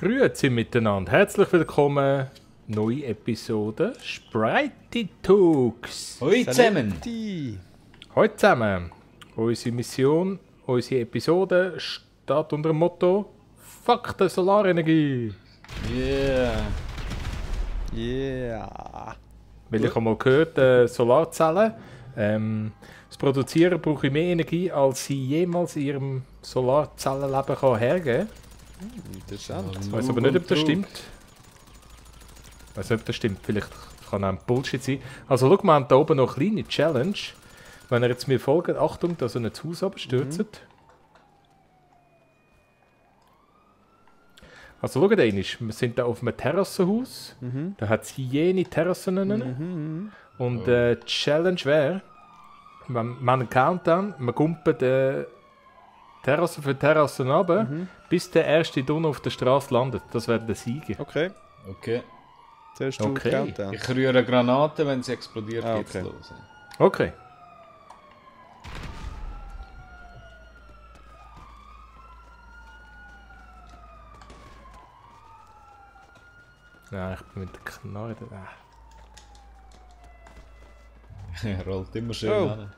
Grüezi miteinander, herzlich willkommen. Neue Episode Spreite Talks. Hoi zusammen! Heute zusammen. Unsere Mission, unsere Episode steht unter dem Motto Fuck die Solarenergie. Yeah! Yeah! Weil ich habe mal gehört, Solarzellen, das Produzieren brauche ich mehr Energie, als sie jemals in ihrem Solarzellenleben hergeben kann. Interessant. Ich weiß aber nicht, ob das stimmt. Ich weiß nicht, ob das stimmt. Vielleicht kann auch ein Bullshit sein. Also schau, wir haben da oben noch eine kleine Challenge. Wenn ihr jetzt mir folgt, Achtung, dass ihr nicht das Haus abstürzt. Also schaut einmal, wir sind da auf einem Terrassenhaus. Da hat es jene Terrassen drin. Und die Challenge wäre, wir haben einen Countdown, wir kumpen die Terrasse für Terrasse runter, bis der erste Donner auf der Straße landet. Das wäre der Sieger. Okay, Okay. zuerst du Okay. Countdown. Ich rühre eine Granate, wenn sie explodiert, geht's okay. los. Okay. Ja, ich bin mit der Knarre. Er rollt immer schön Oh. an.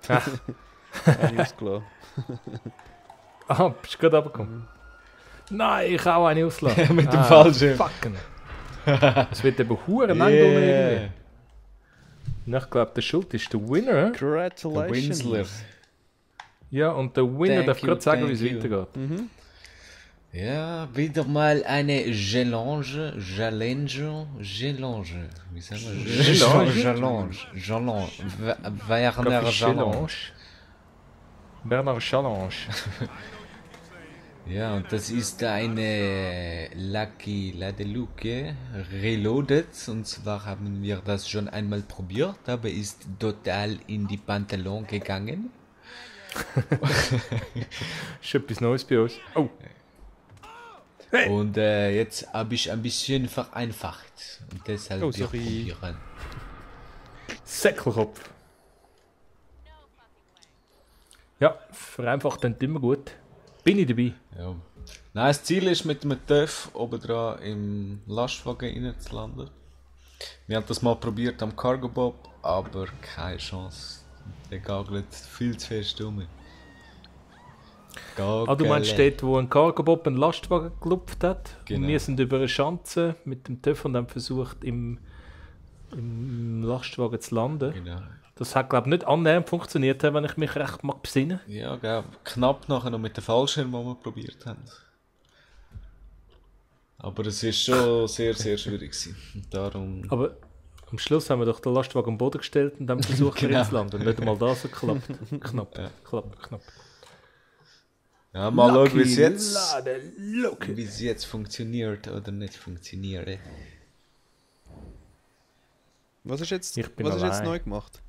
Habe ich ausgelassen. Ah, bist du gerade runtergekommen? Nein, ich auch eine auslassen. Mit dem Fallschirm. Fucken. Es wird eben Huren lang irgendwie. Und ich glaube, der Schuld ist der Winner. Der Congratulations. Winsler. Ja, und der Winner Thank darf you, gerade sagen, thank wie es you. weitergeht. Ja, wieder mal eine Gelange. Wie sagen wir? Gelange. Werner Gelange. Challenge. Bernard Challenge. Ja, und das ist eine Lucky Ladeluke Reloaded. Und zwar haben wir das schon einmal probiert, aber ist total in die Pantalon gegangen. Ist etwas Neues bei uns. Oh, Und jetzt habe ich ein bisschen vereinfacht. Und deshalb Oh, wir sorry. probieren. Säckelkopf. Ja, vereinfacht dann immer gut. Bin ich dabei. Ja. Nein, das Ziel ist, mit dem TÜV oben dran im Lastwagen rein zu landen. Wir haben das mal probiert am Cargo Bob, aber keine Chance. Der gagelt viel zu fest um. Ah, du meinst dort, wo ein Cargobob einen Lastwagen gelupft hat? Genau. Und wir sind über eine Schanze mit dem TÜV und haben versucht, im Lastwagen zu landen. Genau. Das hat, glaube ich, nicht annähernd funktioniert, wenn ich mich recht mag besinnen. Ja, gell. Knapp nachher noch mit dem Fallschirm, den wir probiert haben. Aber es ist schon sehr, sehr schwierig gewesen. Und darum... Aber am Schluss haben wir doch den Lastwagen am Boden gestellt und haben versucht, Genau. zu landen. Und nicht einmal das hat geklappt. Knapp, Ja. knapp. Ja, mal schauen, Lucky. wie es jetzt funktioniert oder nicht funktioniert. Was ist jetzt, Ich bin was ist jetzt allein. neu gemacht?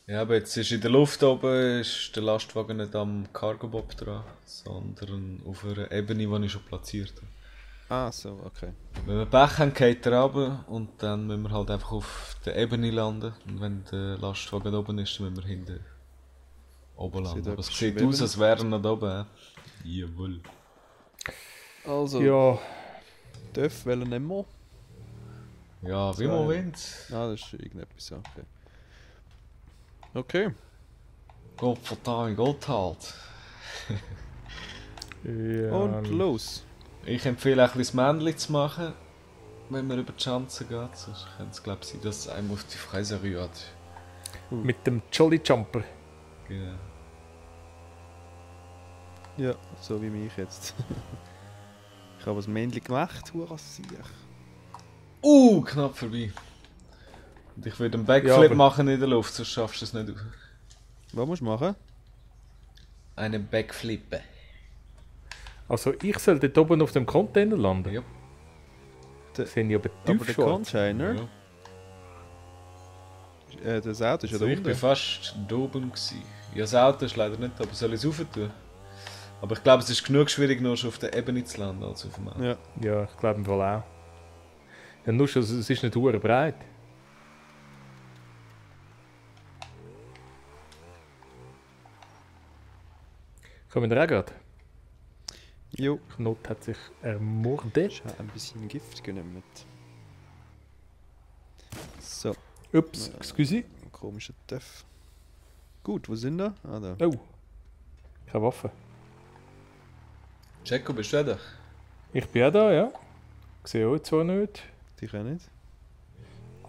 Ja, aber jetzt ist in der Luft oben ist der Lastwagen nicht am Cargo-Bob dran, sondern auf einer Ebene, die ich schon platziert habe. Ah, so, okay. Wenn wir Pech haben, geht er runter und dann müssen wir halt einfach auf der Ebene landen. Und wenn der Lastwagen oben ist, dann müssen wir hinten oben landen. Sieht Aber es etwas sieht schweben. aus, als wäre er nicht oben. Jawohl. Also, Ja, TÜV wollen nicht mehr. Ja, wie So, man ja. will. Ah, das ist irgendetwas, okay. Okay. Gott verdammt, Gott halt. ja. Und los. Ich empfehle auch ein bisschen das Männchen zu machen, wenn man über die Schanze geht. Sonst könnte es, glaube ich, dass es einem auf die Fresse rührt. Mit dem Jolly Jumper. Genau. Ja, so wie mich jetzt. Ich habe das Männchen gemacht, Hurasiech. Knapp vorbei. Und ich würde einen Backflip Ja, aber- machen in der Luft, sonst schaffst du es nicht. Was musst du machen? Einen Backflippen. Also ich soll dort oben auf dem Container landen. Ja. Das sind ja aber Aber der tiefschwarz. Container, Ja. das Auto ist ja Also da ich bin unten. fast da oben gewesen. Ja, das Auto ist leider nicht, aber soll ich es rauf tun? Aber ich glaube, es ist genug schwierig, nur schon auf der Ebene zu landen, als auf dem Auto. Ja. Ja, ich glaube im Fall auch. Ja, nur schon, es ist nicht hure breit. Kommen wir da auch gerade? Jo. Knut hat sich ermordet. Ich habe ein bisschen Gift genommen. So, Ups, excuse. ein komischer Töff. Gut, wo sind wir? Ah, da. Oh, keine Waffe. Jacko, bist du da? Ich bin auch da, ja. Ich sehe euch zwar nicht. Dich auch nicht.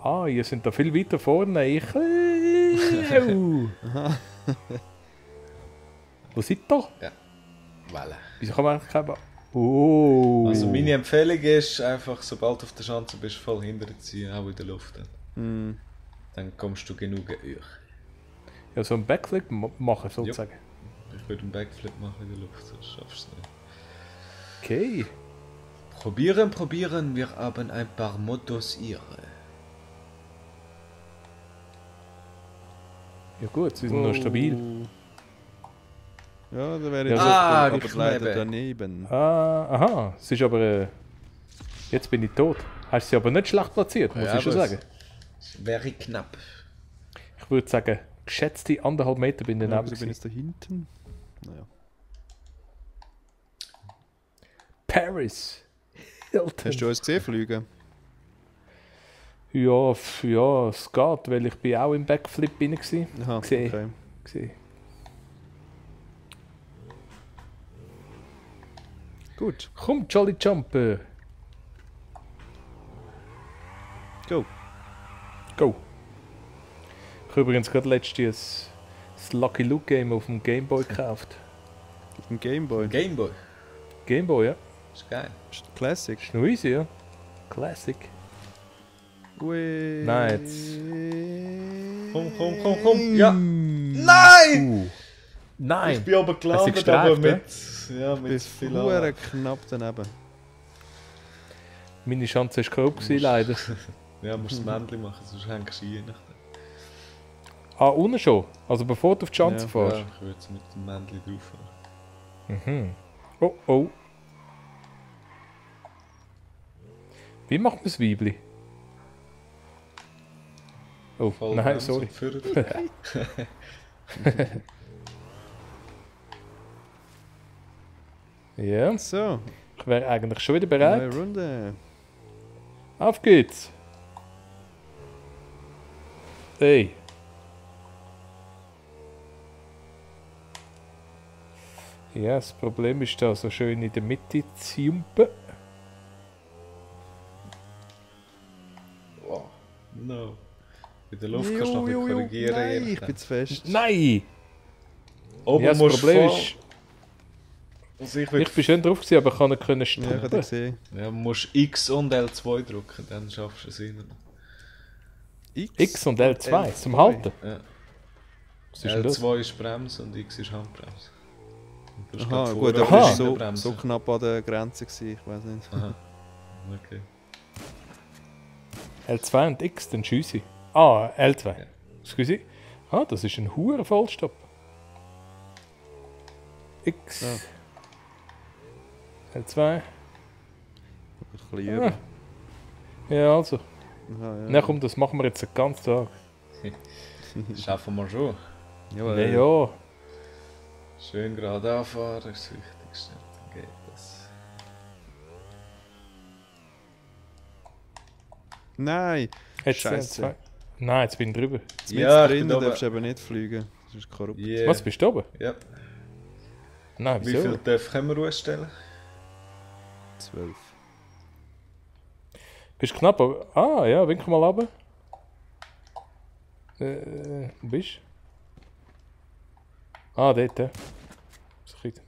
Ah, ihr seid da viel weiter vorne. Ich... Wo seid ihr? Ja. Voilà. Wieso kann man eigentlich keine... Oh. Also meine Empfehlung ist einfach, sobald du auf der Schanze bist, voll hinterher ziehen, auch in der Luft. Dann kommst du genug durch. Ja, so einen Backflip machen sozusagen. Ich würde einen Backflip machen in der Luft, sonst schaffst du es nicht. Okay. Probieren, wir haben ein paar Motos ihre. Ja gut, sie sind noch stabil. Ja, da wäre Ja, jetzt so- aber die leider Kneipe. daneben. Ah, aha, es ist aber... jetzt bin ich tot. Hast sie aber nicht schlecht platziert, muss ich schon aber sagen. es wäre knapp. Ich würde sagen, geschätzte 1,5 Meter bin ich Ja, daneben wieso bin ich gewesen. jetzt da hinten? Naja. Paris. Hast du uns gesehen fliegen? Ja, ja, es geht, weil ich bin auch im Backflip drin gewesen. Aha, Gesehen. okay. Gesehen. Gut, Komm, Jolly Jumper. go. Go. Ich habe übrigens gerade letztens das Lucky Luke Game auf dem Gameboy gekauft. Auf dem Gameboy. Gameboy. Gameboy, ja. Ist geil. Classic. Ist noch easy, ja. Classic. Ui. Nein, jetzt. Komm. Ja. Nein! Nein! Ich bin aber Hast gelandet, du gestreift, aber mit Bis viel vorher Arbeit. knapp daneben. Meine Chance war grob gewesen, leider. Ja, musst das Männchen machen, sonst hängst du je nach. Ah, unten schon? Also bevor du auf die Chance Ja. fährst? Ja, ich würde jetzt mit dem Männchen drauf fahren. Mhm. Oh, oh. Wie macht man das Weibli? Oh, Voll nein, bremsen sorry. und führen. Ja, So, ich wäre eigentlich schon wieder neue bereit. Runde. Auf geht's! Hey! Ja, das Problem ist da so schön in der Mitte zu jumpen. Wow. No. In der Luft kannst du noch ein bisschen korrigieren. je Nein, ich nachdem. bin zu fest. Nein! Oben Ja, das musst du Problem voll- ist, Also ich ich würd- bin schön drauf gewesen, aber ich kann nicht Ja, ich habe stumpen. gesehen. Ja, musst X und L2 drücken, dann schaffst du es rein. X und L2 zum Halten. Ja. Was ist denn das? L2 ist Bremse und X ist Handbremse. Und du hast Aha, grad gut, vorher aber Aha. das war Bremse. so knapp an der Grenze gewesen, ich weiß nicht. Aha. Okay. L2 und X, dann schiesse ich. Ah, L2. Ja. Excuse. Ah, das ist ein hoher Vollstopp. X. Ja. L2. Ein bisschen Ah. üben. Ja, also. Aha, ja. Na komm, das machen wir jetzt den ganzen Tag. Das schaffen wir schon. Jawohl. Ja, ja. Schön gerade anfahren, ist das Wichtigste. Dann geht das. Nein, Jetzt Scheiße. L2. Nein, jetzt bin ich drüber. mit Ja, ich drinnen bin darfst du oben. eben nicht fliegen. Das ist korrupt. Yeah. Was, bist du oben? Ja. Nein, Wie wieso? viel Töpfe können wir ausstellen? 12. Bist du knapp? Ah, ja, wink mal runter. Wo bist du? Ah, dort, ja.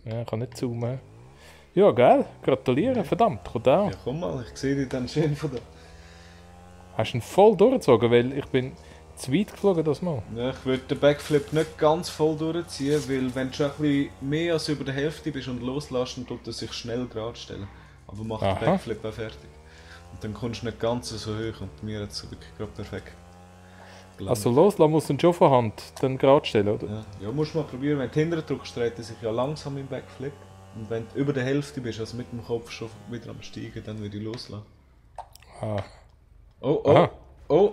Ja, ich kann nicht zoomen. Ja, geil. Gratuliere, verdammt. Kommt auch. Ja, komm mal, ich sehe dich dann schön von da. Hast du ihn voll durchgezogen? Weil ich bin zu weit geflogen das Mal. Ja, ich würde den Backflip nicht ganz voll durchziehen, weil wenn du schon ein bisschen mehr als über der Hälfte bist und loslässt, dann tut er sich schnell gerade stellen. Aber mach Aha. den Backflip auch fertig. Und dann kommst du nicht ganz so hoch und mir hat es wirklich gerade perfekt gelandet. Also loslassen musst du ihn schon von Hand dann gerade stellen, oder? Ja, ja, musst du mal probieren. Wenn du hinterher drückst, dreht er sich ja langsam im Backflip. Und wenn du über der Hälfte bist, also mit dem Kopf schon wieder am Steigen, dann würde ich loslassen. Ah. Oh, oh, Aha. oh,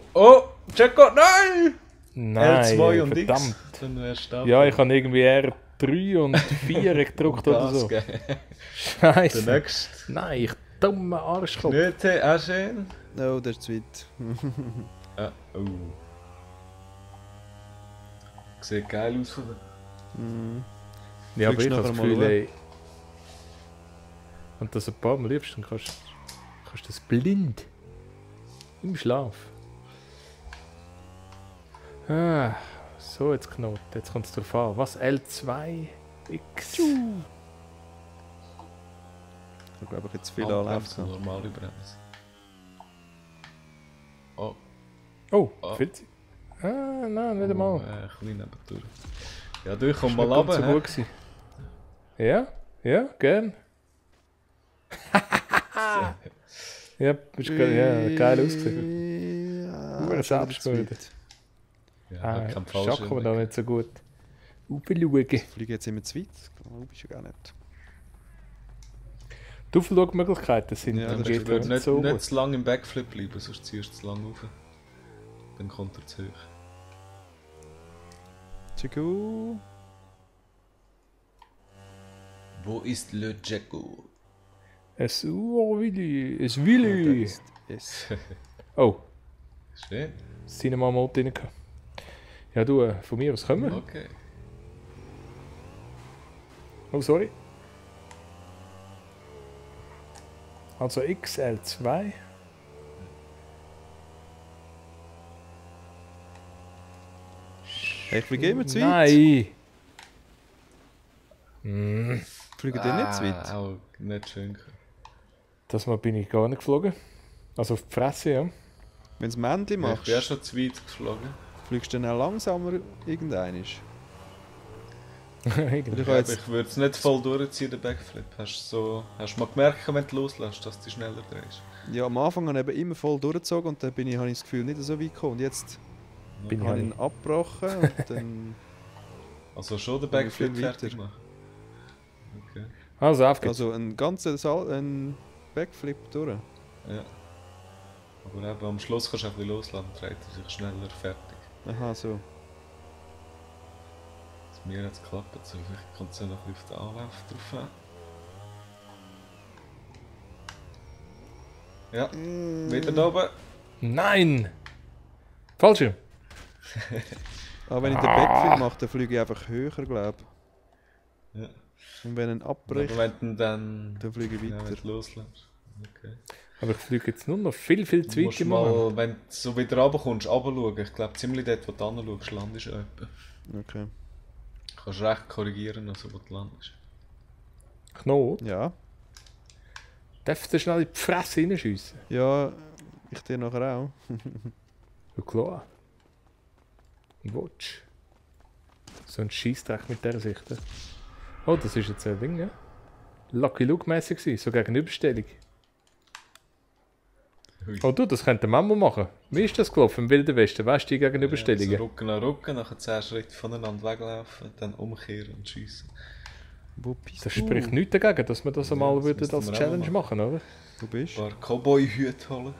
Jacko, nein! Nein, L2 und verdammt. X, dann wärst du da. Ja, ich habe irgendwie eher 3 und 4 gedruckt oder so. Gas geben. Scheiße. Der nächste. Nein, ich dummer Arschkopf. Knöte, auch schön. No, das ist zu weit. Ah, oh. Sieht geil aus von der. Ja, aber Fliegst ich habe das nachher mal Gefühl, schauen? ey. Und das ein paar Mal liebst, dann kannst du das blind im Schlaf. Ah, so jetzt Knot. Jetzt kommt es drauf an. Was? L2 X? Ich glaube, ich jetzt viel Anläuft anläuft. normale Bremse. Oh, Oh, Ah. viel Zeit. Ah, nein, nicht einmal. ein bisschen nebendurch. Ja, du komm Ist mal nicht ganz runter. so gut gewesen. Ja, ja, gern. Ja, ist geil, ja, geil ausgesehen. Ja, Nur ein schon wieder zu Selbstmörder. weit. Ja, Ah, kein Schack Fallschirm. aber da nicht so gut. Aufschauen. Ich fliege jetzt immer zu weit. Glaube ich schon gar nicht. Die Aufschlagmöglichkeiten sind Ja, im das Ich GTA würde nicht so nicht gut. zu lange im Backflip bleiben, sonst ziehst du zu lange rauf. Dann kommt er zu hoch. Chico. Wo ist Le Jacko? Es Willi, es Ja, Willi. das ist es. Oh, Schön. Cinema Mode rein. Ja, du, von mir aus kommen. Okay. Oh, sorry. Also XL2. Hey, ich fliege immer zu weit. Nein. Mm, Fliege dir nicht zu weit? Auch nicht schön. das Mal bin ich gar nicht geflogen. Also auf die Fresse, ja. Wenn du das Männchen Ja, ich machst, bin auch schon zu weit geflogen. fliegst du dann auch langsamer irgendeinisch. Irgendwie. Ich Ja, habe aber jetzt, ich würde es nicht voll durchziehen, den Backflip. Hast du mal gemerkt, wenn du loslässt, dass du schneller drehst? ja, am Anfang habe ich eben immer voll durchgezogen und dann habe ich das Gefühl nicht so weit gekommen. Und jetzt Bin ich habe ich auch ihn abgebrochen und dann... Also schon den Aber Backflip viel fertig weiter. machen? Okay. Also auf geht's. Also einen ganzen ein Backflip durch. Ja. Aber eben, am Schluss kannst du ein bisschen loslassen, dreht er sich schneller fertig. Aha, so. Das mir jetzt geklappt, so vielleicht kommt es ja noch ein bisschen auf den Anlauf drauf an. Ja, wieder da oben. Nein! Fallschirm! Aber wenn ich den Backflip mache, dann fliege ich einfach höher, glaube ich. Ja. Und wenn ich ihn abbricht, Aber wenn du dann dann fliege ich ja, wenn weiter. du loslässt. Okay. Aber ich fliege jetzt nur noch viel zu Du weit musst im Moment. mal, wenn du so wieder runterkommst, runterschauen. Ich glaube, ziemlich dort, wo du hinschaust, landest du etwa. Okay. Du kannst recht korrigieren, also wo du landest. Knot. Ja. Darfst du schnell in die Fresse reinschiessen? Ja, ich dir nachher auch. Ja klar. Watch. So ein Scheissdreck mit dieser Sicht. Oh, das ist jetzt ein Ding, ja? Lucky Luke-mässig gewesen, so Gegenüberstellung. Hui. Oh du, das könnte Mama machen. Wie ist das gelaufen im Wilden Westen? Weißt du die Ja, Gegenüberstellungen? so Rücken an Rücken, nachher 10 Schritte voneinander weglaufen, dann umkehren und schiessen. Wo bist Das du? spricht nichts dagegen, dass wir das Ja, einmal das würden müssten als wir auch Challenge mal machen, oder? Wo bist Ein du? paar Cowboy-Hüte holen.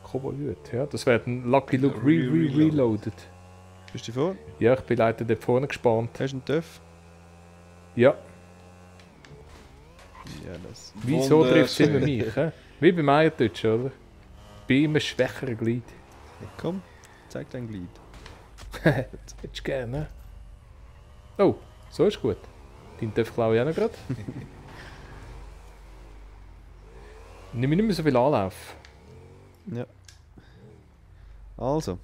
Cowboy-Hut, ja. Das wäre ein Lucky Luke Reloaded. Reloaded. Bist du vor? Ja, ich bin leider dort vorne gespannt. Hast du einen TÜV? Ja, Ja, das. wieso trifft es immer Wunderschön. mich? He? Wie beim Eierdeutsch, oder? Bei immer schwächeren Glied. Komm, zeig dein Glied. Hättest du gerne. Oh, so ist gut. Den darf klaue ich auch noch gerade. Nimm mir nicht mehr so viel Anlauf. Ja. Also.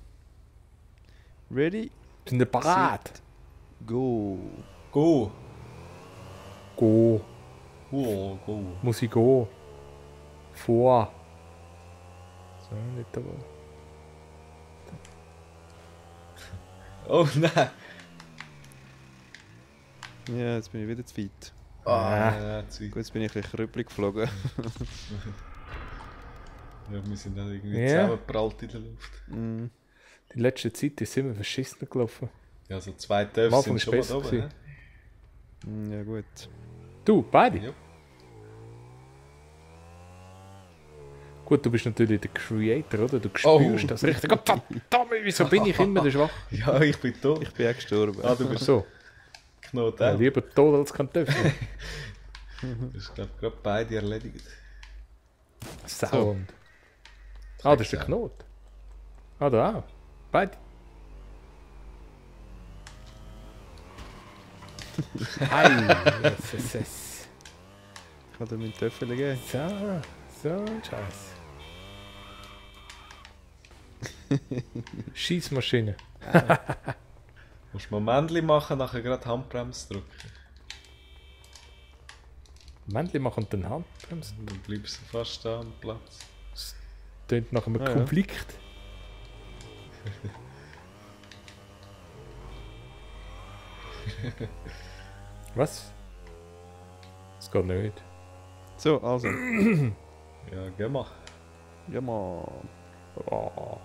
Ready, Sind wir parat? go. Go! Go. Go, go. Muss ich gehen. Vor. So, nicht da. Oh nein! Ja, jetzt bin ich wieder zu weit. Ja, zu weit. Gut, jetzt bin ich ein bisschen krüppelig geflogen. Ja, wir sind dann irgendwie Ja. zusammengeprallt in der Luft. Mm. Die letzte Zeit ist immer verschissen gelaufen. Ja, so 2 Am Töpfe Anfang sind schon mal ist da besser oben. gewesen. Ja, gut. Du, beide? Ja. Gut, du bist natürlich der Creator, oder? Du Oh. spürst das richtig. Gott verdammt, wieso bin ich immer der Schwach? Ja, ich bin tot. Ich bin auch gestorben. Ah, du bist So. Knoten Ja, auch. lieber tot als Kartoffel. Das ist, glaube ich, gerade beide erledigt. Sound. Ah, das ist der Knot. Ah, da auch. Beide. Ei, yes. Ich kann dir meinen Töffel geben. So ein Scheiß. Schießmaschine. Musst du mal Männchen machen, nachher gerade Handbremse drücken. Männchen machen dann Handbremse. Dann bleibst du fast da am Platz. Das tönt nach einem Ah, ja. Konflikt. Was? Das geht nicht. So, also. Ja, geh mal. Ja, mal. Oh.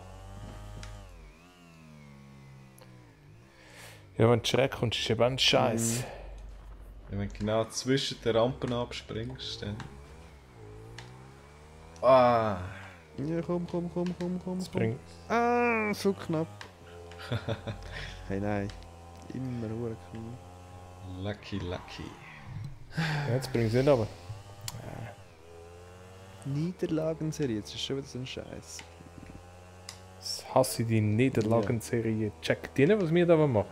Ja, wenn du schräg kommst, ist eben ein Scheiß. Ja, wenn du genau zwischen den Rampen abspringst, dann... Ah! Ja, komm. Bringt. Ah, so knapp. Hey, nein. Immer nur knapp. Lucky. Ja, jetzt bringt es nicht aber. Niederlagenserie, jetzt ist schon wieder so ein Scheiß. Das hasse ich die Niederlagenserie. Check die nicht, was wir da machen.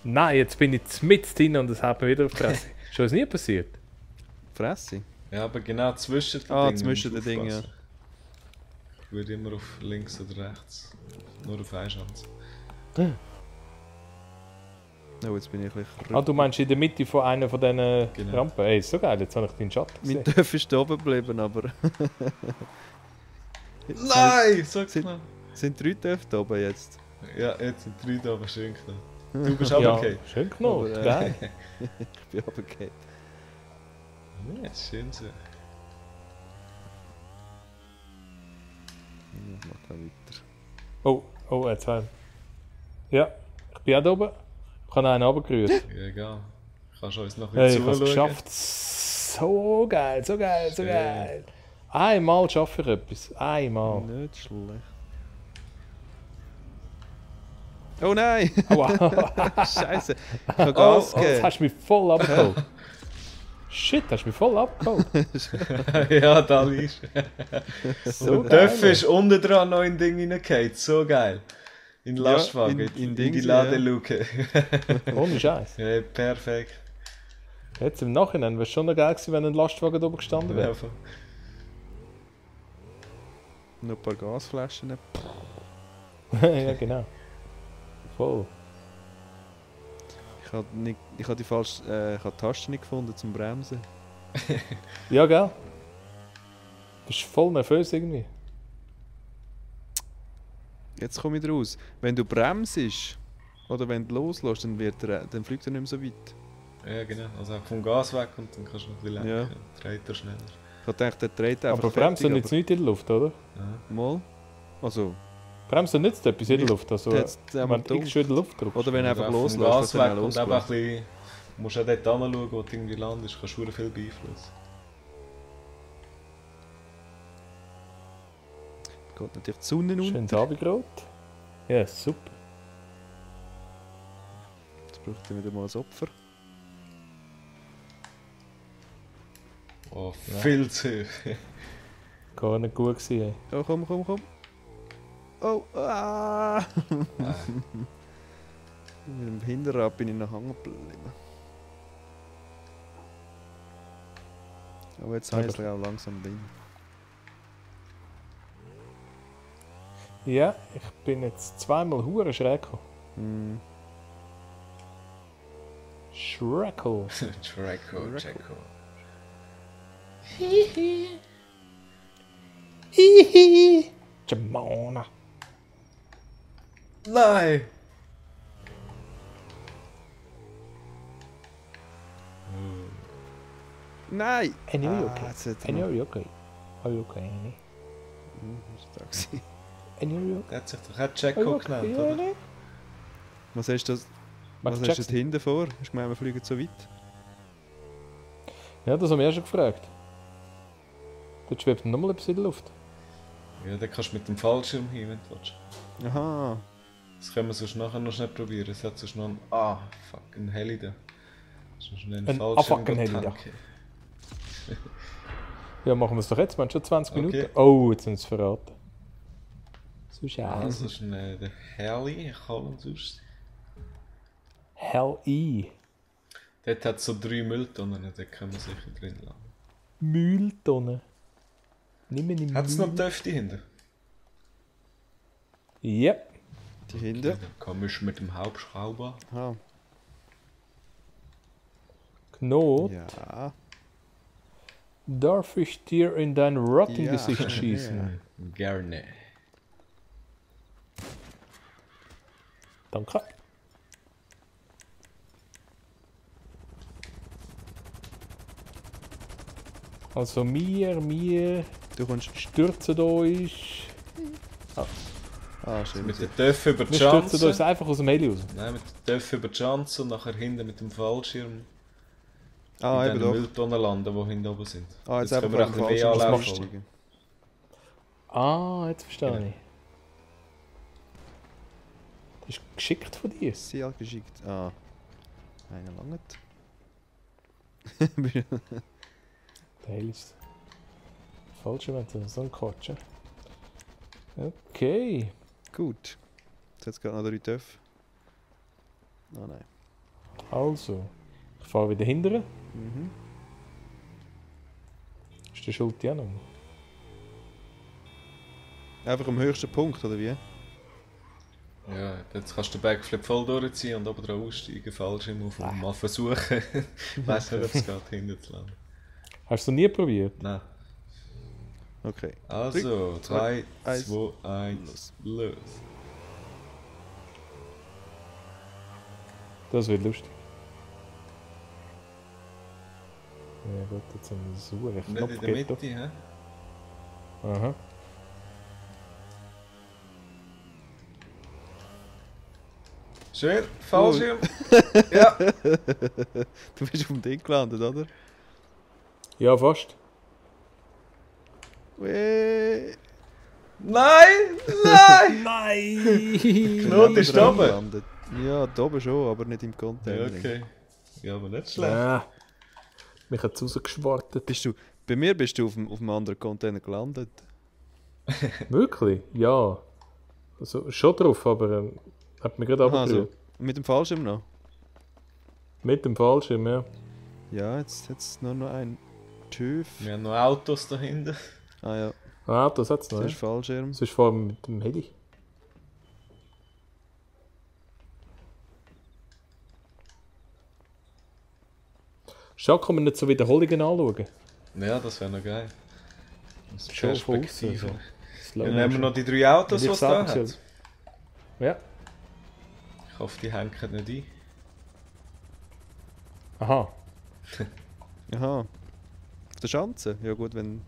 Nein, jetzt bin ich mit drin und das hat mir wieder auf die Fresse. Ist das nie passiert? Fresse? Ja, aber genau zwischen den Ah, Dingen zwischen musst den du Dingen, aufpassen. Ich würde immer auf links oder rechts. Nur auf eine Chance. Oh, jetzt bin ich ein bisschen Ah, du meinst in der Mitte von einer von diesen Genau. Rampen? Ey, ist so geil, jetzt habe ich deinen Schatten Mein gesehen. Töff ist da oben geblieben, aber... Nein! Sag Sind- mal! Sind 3 Töpfe da oben jetzt? Ja, jetzt sind 3 da, aber schön klar. Du bist aber Ja, okay. schön genug, Aber, geil. Ich bin runtergefallen. Ja, ist schön so. Ich mach da weiter. Oh, jetzt haben Ja, ich bin auch da oben. Ich habe einen runtergerührt. Ja, egal. Kannst du uns noch ein Hey, ich bisschen habe es zuschauen? geschafft. So geil, so geil, so Schön. geil. Einmal schaffe ich etwas. Einmal. Nicht schlecht. Oh nein! Aua. Scheiße! Ich kann Gas Jetzt geben. hast du mich voll abgeholt. Shit, hast du mich voll abgeholt. Ja, da liest So Und Töff geil. ist unten dran noch in Ding reingefallen. So geil. In den Ja, Lastwagen, in in Dings, die ja. Ladeluke. Ohne Scheiß. Ja, perfekt. Jetzt im Nachhinein wäre es schon noch geil gewesen, wenn ein Lastwagen da oben gestanden wäre. Ja, Noch ein paar Gasflaschen. Ja, genau. Voll. Ich habe die falsche ich habe die Taste nicht gefunden zum Bremsen. Ja, gell? Du bist voll nervös irgendwie. Jetzt komme ich raus. Wenn du bremsest oder wenn du loslässt, dann dann fliegt er nicht mehr so weit. ja, genau. Also auch vom Gas weg und dann kannst du noch ein bisschen lenken. Ja. Dreht er schneller. Ich habe gedacht, der dreht einfach Aber Bremsen nützt nicht in der Luft, oder? Ja. Mal. Also, Bremsen nützt etwas in der Nicht- Luft. Also, jetzt einmal wenn du dumm. schon in der Luft drückst. Oder wenn du einfach vom loslässt, Gas dass er weg dann und eben ein loslässt. bisschen... Du musst auch dort anschauen, wo du irgendwie landest. Kannst du viel beeinflussen. Geht natürlich die Sonne unter. Schönes Abendrot. Ja, super. Jetzt braucht er wieder mal ein Opfer. Oh, viel zu hoch. Gar nicht gut gewesen. Ey. Oh, komm. Oh, ah! Mit dem Hinterrad bin ich noch hängen geblieben. Aber jetzt Aber- heißt es auch langsam Ding. Ja, ich bin jetzt zweimal hure schräg gekommen. Hm. Schreckel. Draco. Jamona. Nein! Nein! Annie, are you okay? jetzt hat er Annie, noch- are you okay? Are you okay, Annie? Was ist da gewesen? Annie, are you okay? Er hat sich doch auch Are you Jacko okay, genannt, oder? Annie? Was hast du das? Michael Was hast du Jackson. hinten vor? Hast du gemeint, wir fliegen so weit? Ja, das haben wir ja schon gefragt. Dort schwebt nochmal etwas in der Luft. Ja, dann kannst du mit dem Fallschirm hin, wenn du willst. Aha. Das können wir sonst nachher noch schnell probieren. Es hat sonst noch ein... Ah, fuck, ein Heli da. Sonst schnell einen Fallschirm fucking Heli da. tanken. Ja, machen wir es doch jetzt. Wir haben schon 20 Okay. Minuten. Oh, jetzt haben sie es verraten. So schade. Also schnell der Heli. Ich hole uns sonst. Hell E. Dort hat es so 3 Mülltonnen, dort können wir sicher drin lassen. Mülltonne. Nimm mir die Hat es noch Müll. Töfte hinten? Yep. Die hinten. Dann kommst du mit dem Hauptschrauber. Ah, Knot. ja. Darf ich dir in dein Rottengesicht Ja. schießen? Gerne. Danke. Also wir Du kommst. stürzen uns. Ah, schön. Mit der Töffe über die Wir stürzen uns Schanze. einfach aus dem Heli raus. Nein, mit der Töffe über die Schanze und nachher hinten mit dem Fallschirm Ah, in eben den doch. Mülltonnen landen, die hinten oben sind. Ah, jetzt können einfach wir auf ein den bisschen falschen mehr Fuß anlaufen. steigen. Ah, jetzt verstehe Genau. ich. Das ist geschickt von dir. Sehr geschickt. Ah. Einer langt. Der Heli ist falsch, wenn du so ein Quatsch. Okay. Gut. Jetzt hat es gerade noch 3 Töpfe. Ah nein. Also, ich fahre wieder hinterher. Mhm. Ist der Schuld ja noch? Einfach am höchsten Punkt, oder wie? Ja, jetzt kannst du den Backflip voll durchziehen und oben drauf aussteigen, Fallschirm auf und mal versuchen. Ich weiss nicht, ob es geht, hinten zu landen. Hast du noch nie probiert? Nein. Okay. Also, 3, 1, 2, 1, los. Das wird lustig. Ja gut, jetzt haben wir so einen Nicht Knopf in der Mitte, hä? Aha. Schön, Fallschirm. Ja. Du bist auf dem Ding gelandet, oder? Ja, fast. Weh. Nein, nein! Nein! Knot ist da oben. Gelandet. Ja, da oben schon, aber nicht im Container. Ja, okay. Ja, aber nicht schlecht. Ah, mich hat es rausgeschwartet. Bei mir bist du auf dem anderen Container gelandet. Wirklich? Ja. Also, schon drauf, aber hat mich gerade Aha, abgerührt. Mit dem Fallschirm noch? Mit dem Fallschirm, ja. Ja, jetzt nur noch ein TÜV. Wir haben noch Autos da hinten. Ah ja, Ah, das hat es noch. das Ja. ist Fallschirm. Sonst fahren wir mit dem Heli. Schau, kann man nicht so Wiederholungen anschauen? Ja, das wäre noch geil. Aus Schon von Perspektive. außen, so. Dann nehmen wir noch die 3 Autos, die Hätte ich es da sagen hat. Ja. Ich hoffe, die hängen nicht ein. Aha. Aha. Auf der Schanze? Ja gut, wenn...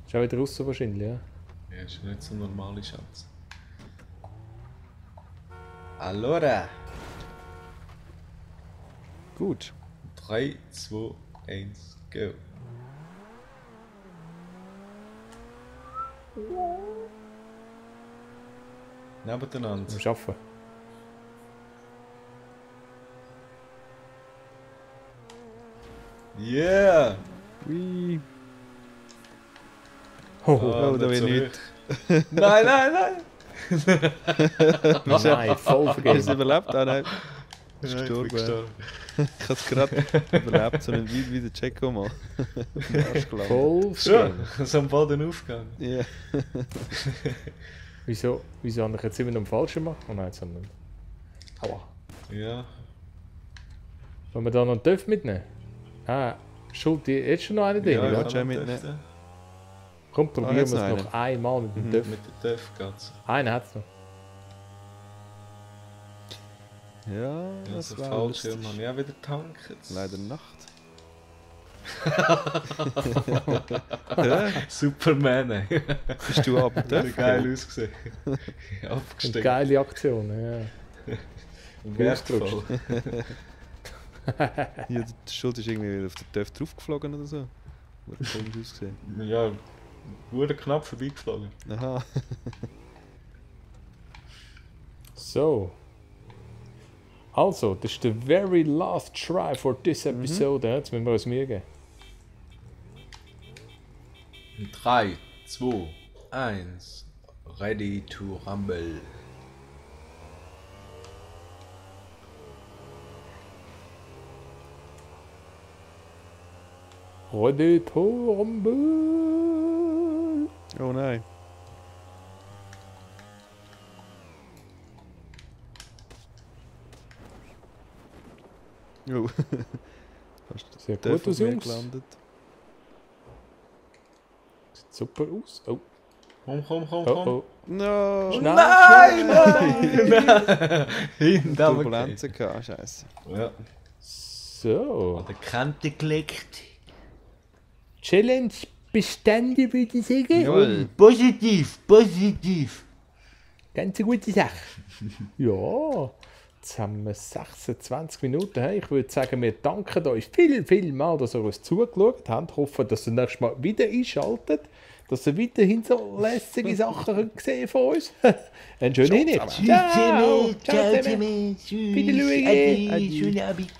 Ist auch wieder raus wahrscheinlich, ja. Ja, ist nicht so eine normale Schanze. Allora. Gut. 3, 2, 1, go. Nebeneinander. Zum Arbeiten. Yeah! Ui. Oh, Oh, da nicht will ich zurück. Nein, nein, nein! nein, voll Hast du es vergessen. überlebt? Ah nein. Ich Ist bin gestorben. gestorben. Ich habe es gerade überlebt, so ein wie der Checo mal. Auf den Arsch gelandet. Voll Schon, vergessen. so am Boden aufgegangen. Ja. Wieso habe ich jetzt immer noch einen Falschen gemacht? Oh nein, jetzt haben wir nicht. Aua. Ja. Wollen wir da noch einen Töpf mitnehmen? Ah, Schuld, jetzt schon noch einen drin, Ja, oder? ja. ich schon kann mitnehmen. dürfen. Komm, probieren jetzt wir es noch noch einmal mit dem Töpf. Mit der Töpf geht's. Einen hat es noch. Ja, Ja, das so war Fallschirm lustig. habe ich auch wieder tanken. Leider Nacht. Superman, ey. Bist du ab dem Das Töpf? hat geil ausgesehen. Eine Abgestiegen. geile Aktion, ja. Wertvoll. Ja, die Schuld ist irgendwie wieder auf den Töpf draufgeflogen oder so. Wurde komisch ausgesehen. Ja, wurde knapp vorbeigeflogen. Aha. So. Also, das ist der very last try for this episode. Jetzt müssen wir uns Mühe geben. 3, 2, 1. Ready to rumble. Ready to rumble. Oh nein. Oh. Sehr gut aus, Jungs. Gelandet. Sieht super aus. Oh, Komm. oh. No! Schnell, Nein! Hinter Turbulenzen gehabt, scheiße. Ja. So. An der Kante gelegt. Challenge bestanden, würde ich sagen. Jawohl. Positiv. Ganz eine gute Sache. Ja, jetzt haben wir 26 Minuten. Hey, ich würde sagen, wir danken euch viel mal, dass ihr uns zugeschaut habt. Ich hoffe, dass ihr nächstes Mal wieder einschaltet, dass ihr weiterhin so lässige Sachen sehen von uns. Einen schönen Abend. Ciao zusammen. Tschüss. Wiedersehen. Adi, schönen Abend.